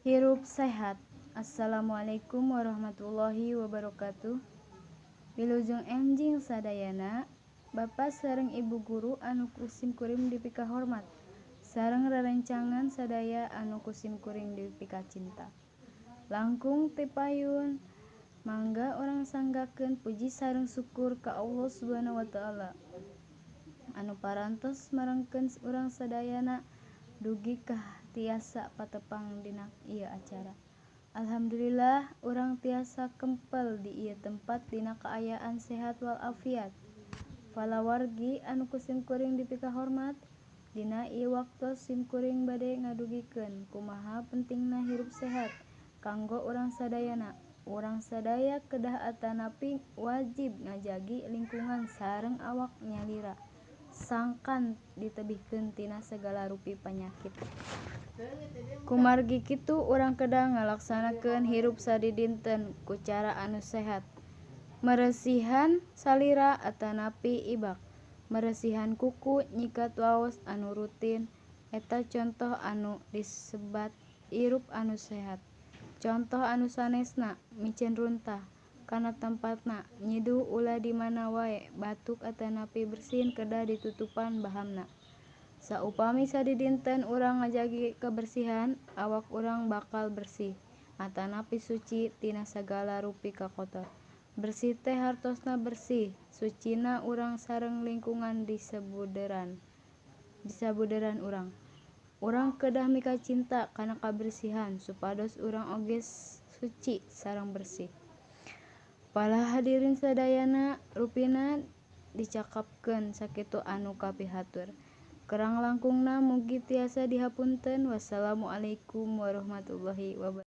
Hirup sehat. Assalamualaikum warahmatullahi wabarakatuh. Wilujeng enjing sadayana, Bapak sareng Ibu guru anu ku simkuring dipikahormat, sareng rerencangan sadaya anu ku simkuring dipikacinta. Langkung ti payun, mangga urang sanggakeun puji sareng syukur ka Allah Subhanahu wa taala anu parantos marengkeun urang sadayana dugi ka tiasa patepang dina ieu acara. Alhamdulillah urang tiasa kempel di ieu tempat dina kaayaan sehat walafiat. Palawargi anu ku simkuring dipikahormat, dina ieu waktos simkuring bade ngadugikeun kumaha pentingna hirup sehat kanggo urang sadayana. Urang sadaya kedah atanapi wajib ngajagi lingkungan sareng awak nyalira sangkan ditebihkeun tina sagala rupi panyakit. Kumargi kitu urang kedah ngalaksanakeun hirup sadidinten ku cara anu sehat. Meresihan salira atanapi ibak, meresihan kuku, nyikat waos anu rutin eta contoh anu disebat hirup anu sehat. Contoh anu sanesna miceun runtah kana tempatna, nyiduh ulah di mana wae, batuk atanapi bersin kedah ditutupan bahamna. Saupami sadidinten urang ngajagi kabersihan, awak urang bakal bersih atanapi suci tina sagala rupi kakotor. Bersih teh hartosna bersih sucina urang sareng lingkungan di sabuderan urang. Urang kedah mikacinta kana kabersihan supados urang oge suci sareng bersih. Para hadirin sadayana rupina dicakapkeun sakitu anu kapihatur. Kerang langkungna mugi tiasa dihapunten. Wassalamualaikum warahmatullahi wabarakatuh.